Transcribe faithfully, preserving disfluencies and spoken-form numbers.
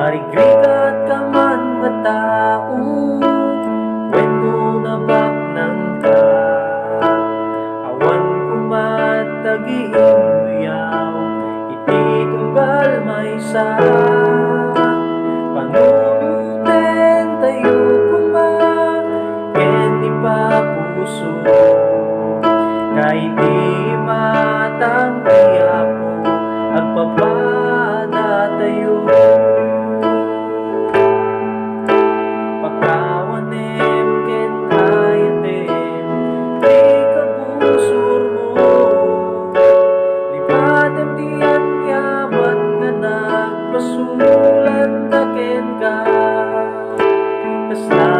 Narigrigat ka man nga tao, wenno nabaknang ka, awan koma ti agimmuyaw iti tunggal maysa. Panunoten tayo koma ken ipapusor, ta iti imatang ti Apo, agpapada tayo. Pakawanem ken ayatem ti kabusormo. Lipatem ti aniaman nga nagpasulanda kenka. Kasla